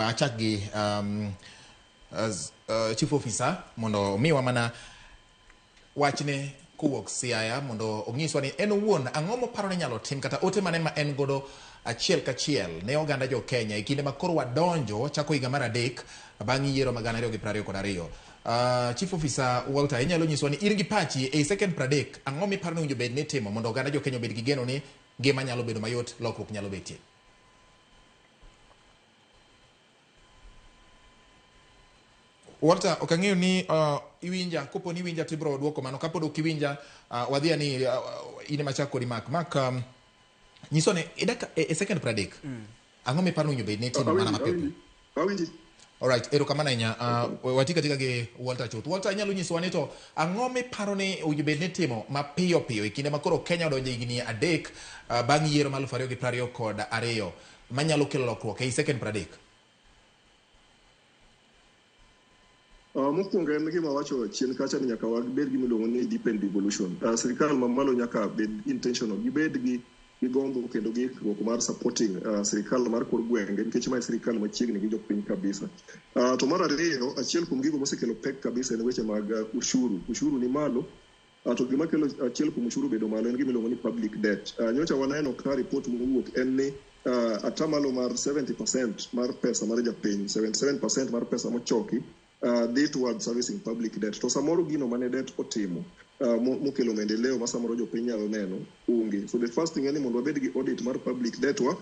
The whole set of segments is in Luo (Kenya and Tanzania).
Achak gi as, chief officer mondo omiwa mana wachne kowuok Siaya mondo onyiswa ni en owuon ang'o moparo ni inyalo tim kata ote mane ma en godo achiel kachiel ne oganda jo Kenya e kinde ma koro wadonjo chako higa mar adek bang' yiero mag 2022. Chief Officer Walter, inyalo nyiswa ni in gi pachi ei second 30 ang'o miparo ni owinjo bed ni itimo mondo oganda jo Kenya obed gi geno ni ngima nyalo bedo mayot, lokruok nyalo betie? Walter, ok ang'eyo ni iwinja, kopo ni iwinja to ibiro duoko mano, kapod ok iwinja wadhi ani in ema chak kodi Mark. Mark, nyiso ni idak e second 30. Ang'o miparo ni owinjo bed ni itimo mana mapiyo piyo? Awinji. Alright, erokamano ahinya. Wati katika gi Walter chuth. Walter, inyalo nyisowa ni to ang'o miparo ni owinjo bed ni itimo mapiyo piyo e kinde ma koro Kenya odonjo e higni 3 bang' yiero mar 2022 manyalo kelo lokruok ei second 30? Mokwongo en gima wacho chien kacha ni nyaka wabed gi miluongo ni deepen devolution. Sirikal mamalo nyaka bed intentional, gibed gi gombo kendo gi ikruok mar supporting sirikal mar kor gwenge nikech mae sirikal machiegni gi jopiny kabisa. To mar ariyo, achiel kuom gigo mosekelo pek kabisa en weche mag ushuru. Ushuru ni malo. To gima kelo achiel kuom ushuru bedo malo en gima iluongo ni public debt. Nyocha waneno ka report mowuok en ni atamalo mar 70% mar pesa mar japiny, 77% mar pesa mochoki dhi towards servicing public debt. To samoro gino mane debt otimo mokelo maendeleo ma samoro jopiny nyalo neno onge. So the first thing en ni mondo wabed gi audit mar public debt wa,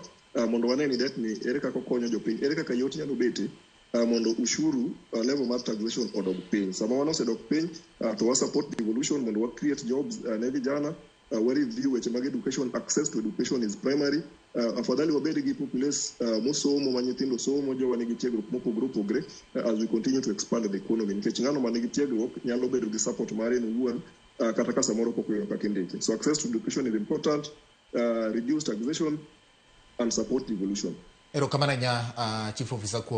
mondo wane ni debt ni ere kaka okonyo jopiny, ere kaka yot nyalo bete mondo ushuru level mar taxation odog piny. Sama wan osedok piny, to wa support devolution mondo wa create jobs ne vijana, wa review weche mag education, access to education is primary. Afadhali wabed gi populace mosomo ma nyithindo somo, jowa nigi tiegruok mopogore opogore, as we continue to expand the economy. Nikech ng'ano ma nigi tiegruok nyalo bedo gi support mare en owuon, kata ka samoro pok oyudo kaka indike. So access to education is important, reduce taxation and support devolution. Erokamano ahinya, Chief Officer kuom